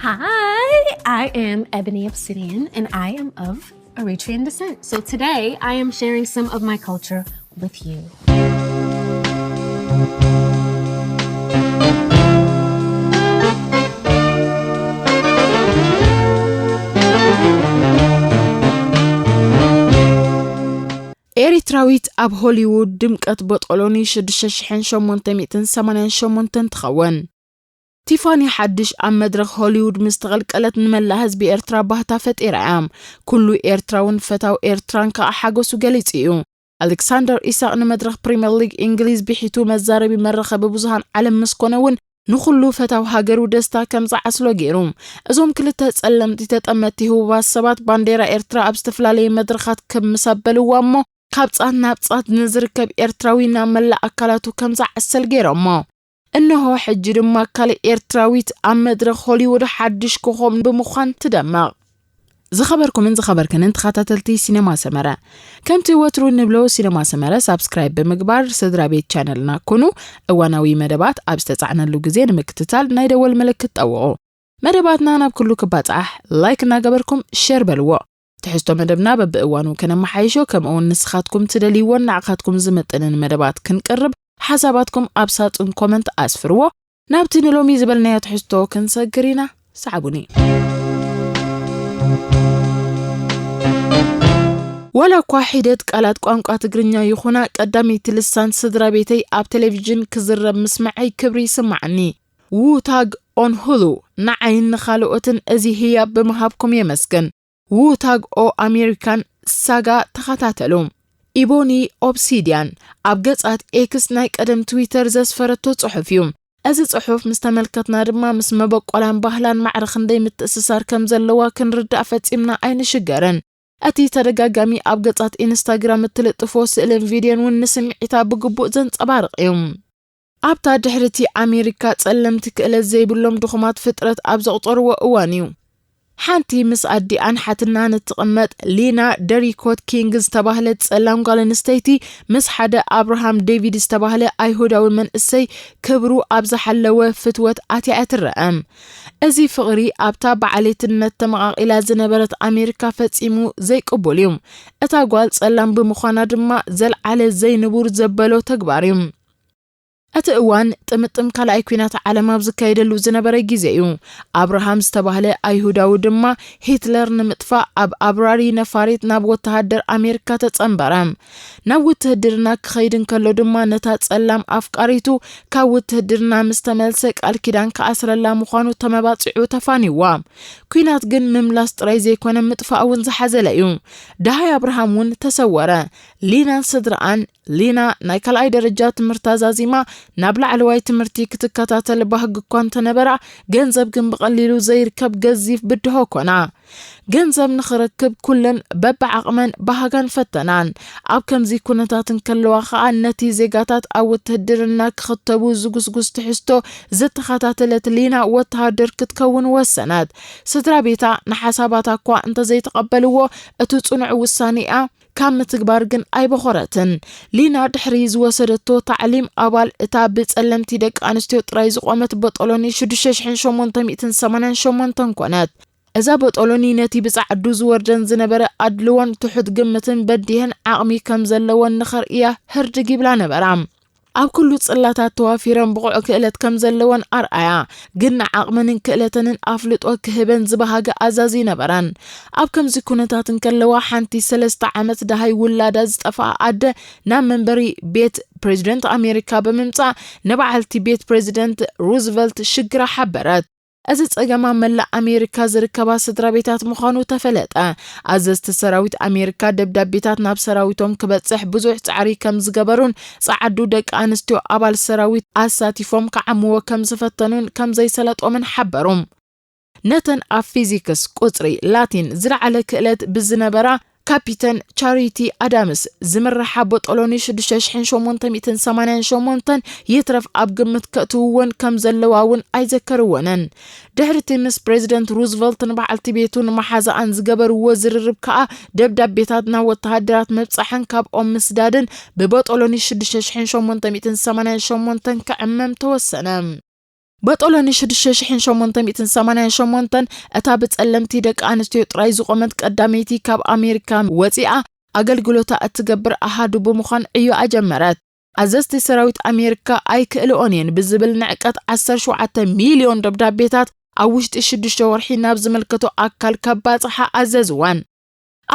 Hi, I am Ebony Obsidian, and I am of Eritrean descent. So today I am sharing some of my culture with you. ኤሪትራዊት ኣብ ሆሊውድ ድምቀት ቦጦሎኒ ሽዱሽተ ሽሕን ሸሞንተ ሚእትን ሰማንያን ሸሞንተን ትኸውን። ቲፋኒ ሓድሽ ኣብ መድረኽ ሆሊውድ ምስ ተቐልቀለት ንመላእ ህዝቢ ኤርትራ ባህታ ፈጢራ እያ። ኩሉ ኤርትራውን ፈታው ኤርትራን ከኣ ሓጎሱ ገሊጹ እዩ። ኣሌክሳንደር ኢሳቕ ንመድረኽ ፕሪምየር ሊግ እንግሊዝ ብሒቱ መዛረቢ መራኸቢ ብዙሃን ዓለም ምስ ኮነ እውን ንኹሉ ፈታው ሃገሩ ደስታ ከም ዝዓስሎ ገይሩ። እዞም ክልተ ጸለምቲ ተጠመቲ ህቡባት ሰባት ባንዴራ ኤርትራ ኣብ ዝተፈላለየ መድረኻት ከም ምስ ኣበልዋ እሞ ካብ ጻት ናብ ጻት ንዝርከብ ኤርትራዊ ናብ መላእ ኣካላቱ ከም ዝዓሰል ገይሮሞ። እንሆ ሕጂ ድማ ካልእ ኤርትራዊት ኣብ መድረኽ ሆሊውድ ሓድሽ ኮኾብ ብምዃን ትደምቕ። ዝኸበርኩምን ዝኸበርክንን ተኸታተልቲ ሲነማ ሰመረ፣ ከምቲ ወትሩ ንብሎ ሲነማ ሰመረ ሳብስክራይብ ብምግባር ስድራ ቤት ቻነልና ኩኑ። እዋናዊ መደባት ኣብ ዝተጻዕነሉ ግዜ ንምክትታል ናይ ደወል ምልክት ጠውቑ። መደባትና ናብ ኩሉ ክባጻሕ ላይክ እናገበርኩም ሼር በልዎ። ትሕዝቶ መደብና በብእዋኑ ከነመሓይሾ፣ ከምኡውን ንስኻትኩም ትደልይዎን ንዓኻትኩም ዝምጥንን መደባት ክንቅርብ ሓሳባትኩም ኣብ ሳጹን ኮመንት ኣስፍርዎ። ናብቲ ንሎሚ ዝበልናዮ ትሕዝቶ ክንሰግር ኢና። ሰዓቡኒ። ዋላ እኳ ሒደት ቃላት ቋንቋ ትግርኛ ይኹና ቀዳመይቲ ልሳን ስድራ ቤተይ ኣብ ቴሌቪዥን ክዝረብ ምስማዐይ ክብሪ ይስማዓኒ። ዉ ታግ ኦን ሁሉ ንዓይን ንኻልኦትን እዚ ህያብ ብምሃብኩም የመስግን። ዉ ታግ ኦ ኣሜሪካን ሳጋ ተኸታተሉ። ኢቦኒ ኦብሲድያን ኣብ ገጻት ኤክስ ናይ ቀደም ትዊተር ዘስፈረቶ ጽሑፍ እዩ። እዚ ጽሑፍ ምስ ተመልከትና ድማ ምስ መበቆላን ባህላን ማዕረ ክንደይ ምትእስሳር ከም ዘለዋ ክንርዳእ ፈጺምና ኣይንሽገርን። እቲ ተደጋጋሚ ኣብ ገጻት ኢንስታግራም እትልጥፎ ስእልን ቪድዮን እውን ንስምዒታ ብግቡእ ዘንጸባርቕ እዩ። ኣብታ ድሕሪ እቲ ኣሜሪካ ጸለምቲ ክእለት ዘይብሎም ድኹማት ፍጥረት ኣብ ዘቑጸርዎ እዋን እዩ። ሓንቲ ምስ ኣዲኣን ሓትናን እትቕመጥ ሊና ደሪኮት ኪንግ ዝተባህለት ጸላም ጓል ኣንስተይቲ ምስ ሓደ ኣብርሃም ዴቪድ ዝተባህለ ኣይሁዳዊ መንእሰይ ክብሩ ኣብ ዝሓለወ ፍትወት ኣትያ እያ ትረአ። እዚ ፍቕሪ ኣብታ ብዓሌትነት ተመቓቒላ ዝነበረት ኣሜሪካ ፈጺሙ ዘይቅቡል እዩ። እታ ጓል ጸላም ብምዃና ድማ ዘልዓለ ዘይንቡር ዘበሎ ተግባር እዩ። እቲ እዋን ጥምጥም ካልኣይ ኲናት ዓለም ኣብ ዝካየደሉ ዝነበረ ግዜ እዩ። ኣብርሃም ዝተባህለ ኣይሁዳዊ ድማ ሂትለር ንምጥፋእ ኣብ ኣብራሪ ነፋሪት ናብ ወተሃደር ኣሜሪካ ተጸንበረ። ናብ ውትህድርና ክኸይድ እንከሎ ድማ ነታ ጸላም ኣፍቃሪቱ ካብ ውትህድርና ምስ ተመልሰ ቃል ኪዳን ክኣስረላ ምዃኑ ተመባጺዑ ተፋንይዋ። ኲናት ግን ምምላስ ጥራይ ዘይኮነ ምጥፋእ እውን ዝሓዘለ እዩ። ደሃይ ኣብርሃም እውን ተሰወረ። ሊናን ስድራኣን ሊና ናይ ካልኣይ ደረጃ ትምህርታ ዛዚማ ናብ ላዕለዋይ ትምህርቲ ክትከታተል ባህጊ እኳ እንተነበራ፣ ገንዘብ ግን ብቐሊሉ ዘይርከብ ገዚፍ ብድሆ ኮና። ገንዘብ ንኽረክብ ኩለን በብዓቕመን ባህጋን ፈተናን። ኣብ ከምዚ ኩነታት እንከለዋ ኸኣ ነቲ ዜጋታት ኣብ ውትህድርና ክኽተቡ ዝጉስጉስ ትሕዝቶ ዝተኸታተለት ሊና ወተሃደር ክትከውን ወሰነት። ስድራ ቤታ ንሓሳባታ እኳ እንተዘይተቐበልዎ፣ እቲ ጽኑዕ ውሳኔኣ ካብ ምትግባር ግን ኣይበኾረትን። ሊና ድሕሪ ዝወሰደቶ ታዕሊም ኣባል እታ ብጸለምቲ ደቂ ኣንስትዮ ጥራይ ዝቖመት ቦጦሎኒ ሽዱሽተ ሽሕን ሸሞንተ ሚእትን ሰማንያን ሸሞንተን ኮነት። እዛ ቦጦሎኒ ነቲ ብጻዕዱ ዝወርደን ዝነበረ ኣድልዎን ትሑት ግምትን በዲሀን ዓቕሚ ከም ዘለወን ንኸርእያ ህርድግ ይብላ ነበራ። ኣብ ኩሉ ጽላታት ተዋፊረን ብቑዕ ክእለት ከም ዘለወን ኣርኣያ፣ ግን ንዓቕመንን ክእለተንን ኣፍልጦ ክህበን ዝበሃገ ኣዛዚ ነበረን። ኣብ ከምዚ ኩነታት እንከለዋ ሓንቲ ሰለስተ ዓመት ደሃይ ውላዳ ዝጠፍኣ ኣደ ናብ መንበሪ ቤት ፕሬዚደንት ኣሜሪካ ብምምጻእ ንበዓልቲ ቤት ፕሬዚደንት ሩዝቨልት ሽግራ ሓበረት። እዚ ጸገም ኣብ መላእ ኣሜሪካ ዝርከባ ስድራ ቤታት ምዃኑ ተፈለጠ። ኣዘዝቲ ሰራዊት ኣሜሪካ ደብዳቤታት ናብ ሰራዊቶም ክበጽሕ ብዙሕ ጻዕሪ ከም ዝገበሩን ጸዓዱ ደቂ ኣንስትዮ ኣባል ሰራዊት ኣሳቲፎም ክዓምዎ ከም ዝፈተኑን ከም ዘይሰለጦምን ሓበሩ። ነተን ኣብ ፊዚክስ፣ ቁጽሪ፣ ላቲን ዝለዓለ ክእለት ብዝነበራ ካፒተን ቻሪቲ ኣዳምስ ዝምርሓ ቦጦሎኒ ሽዱሽተ ሽሕን ሸሞንተ ሚእትን ሰማንያን ሸሞንተን ይትረፍ ኣብ ግምት ከእትውወን ከም ዘለዋ እውን ኣይዘከርወንን። ድሕሪ እቲ ምስ ፕሬዚደንት ሩዝቨልትን በዓልቲ ቤቱን መሓዛኣን ዝገበርዎ ዝርርብ ከኣ ደብዳቤታት ናብ ወተሃደራት ምብጻሕን ካብኦም ምስዳድን ብቦጦሎኒ ሽዱሽተ ሽሕን ሸሞንተ ሚእትን ሰማንያን ሸሞንተን ክዕመም ተወሰነ። በጦሎኒ ሽዱሽተ ሽሕን ሸሞንተ ሚእትን ሰማንያን ሸሞንተን እታ ብጸለምቲ ደቂ ኣንስትዮ ጥራይ ዝቖመት ቀዳመይቲ ካብ ኣሜሪካ ወጺኣ ኣገልግሎታ እትገብር ኣሃዱ ብምዃን ዕዮኣ ጀመረት። ኣዘዝቲ ሰራዊት ኣሜሪካ ኣይክእልኦን እየን ብዝብል ንዕቀት ዓሰርተ ሸውዓተ ሚልዮን ደብዳቤታት ኣብ ውሽጢ ሽዱሽተ ወርሒ ናብ ዝምልከቶ ኣካል ከባጽሓ ኣዘዝወን።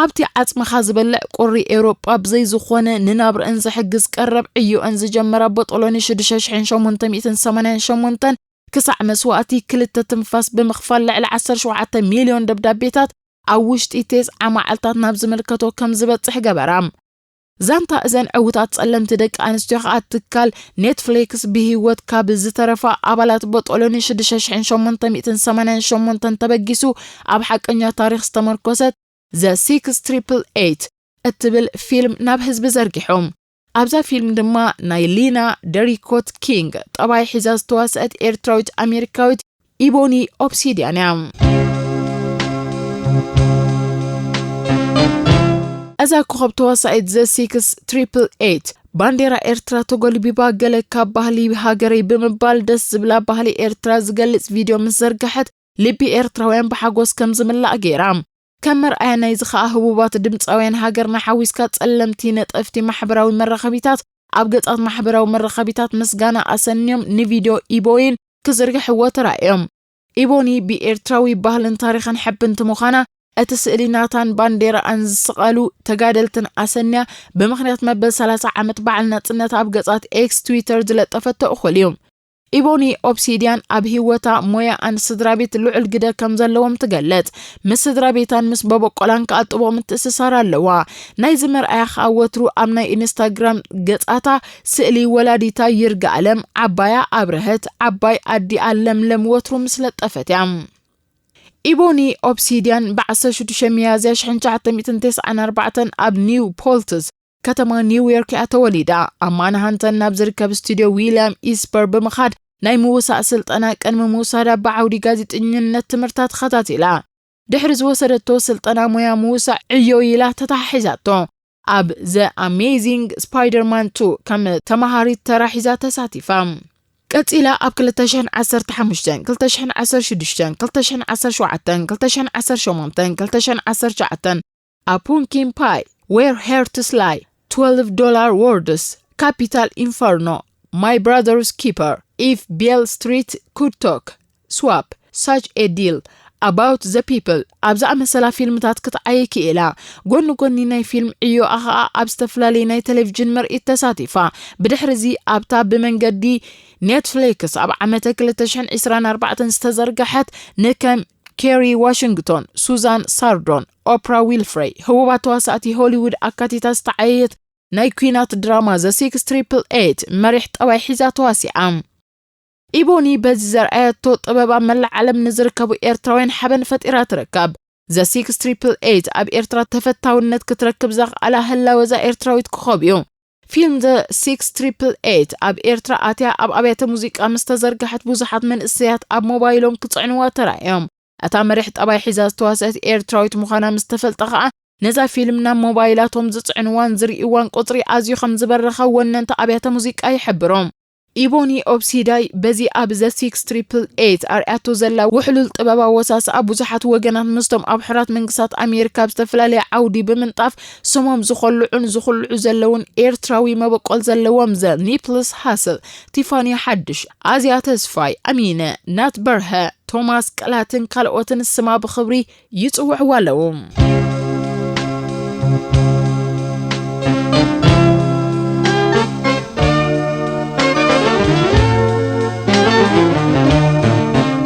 ኣብቲ ዓጽምኻ ዝበልዕ ቁሪ ኤውሮጳ ብዘይ ዝኾነ ንናብርአን ዝሕግዝ ቀረብ ዕዮአን ዝጀመራ በጦሎኒ ሽዱሽተ ሽሕን ሸሞንተ ሚእትን ሰማንያን ሸሞንተን ክሳዕ መስዋእቲ ክልተ ትንፋስ ብምኽፋል ልዕሊ ዓሰርተ ሸውዓተ ሚልዮን ደብዳቤታት ኣብ ውሽጢ ተስዓ መዓልታት ናብ ዝምልከቶ ከም ዝበጽሕ ገበራ። ዛንታ እዘን ዕውታት ጸለምቲ ደቂ ኣንስትዮ ከኣ ትካል ኔትፍሊክስ ብህይወት ካብ ዝተረፋ ኣባላት በጦሎኒ ሽዱሽተ ሽሕን ሸሞንተ ሚእትን ሰማንያን ሸሞንተን ተበጊሱ ኣብ ሓቀኛ ታሪኽ ዝተመርኮሰት ዘ ሲክስ ትሪፕል ኤይት እትብል ፊልም ናብ ህዝቢ ዘርጊሑ። ኣብዛ ፊልም ድማ ናይ ሊና ደሪኮት ኪንግ ጠባይ ሒዛ ዝተዋስአት ኤርትራዊት ኣሜሪካዊት ኢቦኒ ኦብሲድያን እያ። እዛ ኮኸብ ተዋሳኢት ዘ ሲክስ ትሪፕል ኤይት ባንዴራ ኤርትራ ተጎልቢባ ገለ ካብ ባህሊ ሃገረይ ብምባል ደስ ዝብላ ባህሊ ኤርትራ ዝገልጽ ቪድዮ ምስ ዘርግሐት ልቢ ኤርትራውያን ብሓጎስ ከም ዝምላእ ገይራ። ከም መርኣያ ናይዚ ከኣ ህቡባት ድምጻውያን ሃገርና ሓዊስካ ጸለምቲ ነጠፍቲ ማሕበራዊ መራኸቢታት ኣብ ገጻት ማሕበራዊ መራኸቢታት ምስጋና ኣሰንዮም ንቪድዮ ኢቦይን ክዝርግሕዎ ተራእዮም። ኢቦኒ ብኤርትራዊ ባህልን ታሪኽን ሕብንቲ ምዃና እቲ ስእሊ ናታን ባንዴራኣን ዝስቐሉ ተጋደልትን ኣሰንያ ብምኽንያት መበል ሰላሳ ዓመት በዓል ናጽነት ኣብ ገጻት ኤክስ ትዊተር ዝለጠፈቶ እኹል እዩ። ኢቦኒ ኦብሲድያን ኣብ ህይወታ ሞያኣን ስድራ ቤት ልዑል ግደ ከም ዘለዎም ትገልጽ። ምስ ስድራ ቤታን ምስ በበቆላን ከኣ ጥቡቕ ምትእስሳር ኣለዋ። ናይዚ መርኣያ ከኣ ወትሩ ኣብ ናይ ኢንስታግራም ገጻታ ስእሊ ወላዲታ ይርጋኣለም፣ ዓባያ ኣብረሀት፣ ዓባይ ኣዲኣ ለምለም ወትሩ ምስ ለጠፈት እያ። ኢቦኒ ኦብሲድያን ብ ዓሰርተ ሽዱሽተ ሚያዝያ ሽሕን ትሽዓተ ሚእትን ተስዓን ኣርባዕተን ኣብ ኒው ፖልትስ ከተማ ኒውዮርክ እያ ተወሊዳ። ኣብ ማንሃንተን ናብ ዝርከብ ስቱድዮ ዊልያም ኢስፐር ብምኻድ ናይ ምውሳእ ስልጠና ቅድሚ ምውሳዳ ብዓውዲ ጋዜጠኝነት ትምህርታ ተኸታቲላ። ድሕሪ ዝወሰደቶ ስልጠና ሞያ ምውሳእ ዕዮ ኢላ ተተሓሒዛቶ። ኣብ ዘ ኣሜዚንግ ስፓይደርማን ቱ ከም ተመሃሪት ተራ ሒዛ ተሳቲፋ። ቀጺላ ኣብ ክልተ ሽሕን ዓሰርተ ሓሙሽተን፣ ክልተ ሽሕን ዓሰርተ ሽዱሽተን፣ ክልተ ሽሕን ዓሰርተ ሸውዓተን፣ ክልተ ሽሕን ዓሰርተ ሸሞንተን፣ ክልተ ሽሕን ዓሰርተ ትሽዓተን፣ A Pumpkin Pie, Where Hearts Lie, ትዌልቭ ዶላር ወርድስ፣ ካፒታል ኢንፈርኖ፣ My Brother's Keeper, If Beale Street Could Talk, ስዋፕ፣ ሳች ኤ ዲል፣ ኣባውት ዘ ፒፕል ኣብ ዝኣመሰላ ፊልምታት ክትዓዪ ክኢላ። ጎኒ ጎኒ ናይ ፊልም ዕዮኣ ኸኣ ኣብ ዝተፈላለዩ ናይ ቴሌቪዥን ምርኢት ተሳቲፋ። ብድሕሪ እዚ ኣብታ ብመንገዲ ኔትፍሊክስ ኣብ ዓመተ ክልተ ሽሕን ዕስራን ኣርባዕተን ዝተዘርግሐት ንከም ኬሪ ዋሽንግቶን፣ ሱዛን ሳርዶን፣ ኦፕራ ዊንፍሬይ፣ ህቡባት ተዋሳእቲ ሆሊውድ ኣካቲታ ዝተዓየየት ናይ ኲናት ድራማ ዘ ሲክስ ትሪፕል ኤይት መሪሕ ጠባይ ሒዛ ተዋሲኣ። ኢቦኒ በዚ ዘርኣየቶ ጥበብ ኣብ መላእ ዓለም ንዝርከቡ ኤርትራውያን ሓበን ፈጢራ ትርከብ። ዘ ሲክስ ትሪፕል ኤይት ኣብ ኤርትራ ተፈታውነት ክትረክብ ዘኽኣላ ህላወ እዛ ኤርትራዊት ኮኸብ እዩ። ፊልም ዘ ሲክስ ትሪፕል ኤይት ኣብ ኤርትራ ኣትያ ኣብ ኣብያተ ሙዚቃ ምስ ተዘርግሐት ብዙሓት መንእሰያት ኣብ ሞባይሎም ክጽዕንዋ ተራእዮም። እታ መሪሕ ጠባይ ሒዛ ዝተዋስአት ኤርትራዊት ምዃና ምስ ተፈልጠ ኸኣ ነዛ ፊልም ናብ ሞባይላቶም ዝጽዕንዋን ዝርእይዋን ቁጽሪ ኣዝዩ ከም ዝበረኸ ወነንቲ ኣብያተ ሙዚቃ ይሕብሩ። ኢቦኒ ኦብሲዳይ በዚ ኣብ ዘ ሲክስ ትሪፕል ኤይት ኣርኣያቶ ዘላ ውሕሉል ጥበብ ኣወሳስኣ ብዙሓት ወገናት ምስቶም ኣብ ሕራት መንግስታት ኣሜሪካ ኣብ ዝተፈላለየ ዓውዲ ብምንጣፍ ስሞም ዝኸልዑን ዝኹልዑ ዘለውን ኤርትራዊ መበቆል ዘለዎም ዘ ኒፕልስ ሃስል፣ ቲፋኒ ሓድሽ፣ ኣዝያ ተስፋይ፣ ኣሚነ፣ ናት በርሀ፣ ቶማስ ቅላትን ካልኦትን ስማ ብኽብሪ ይጽውዕዋ ኣለዉ።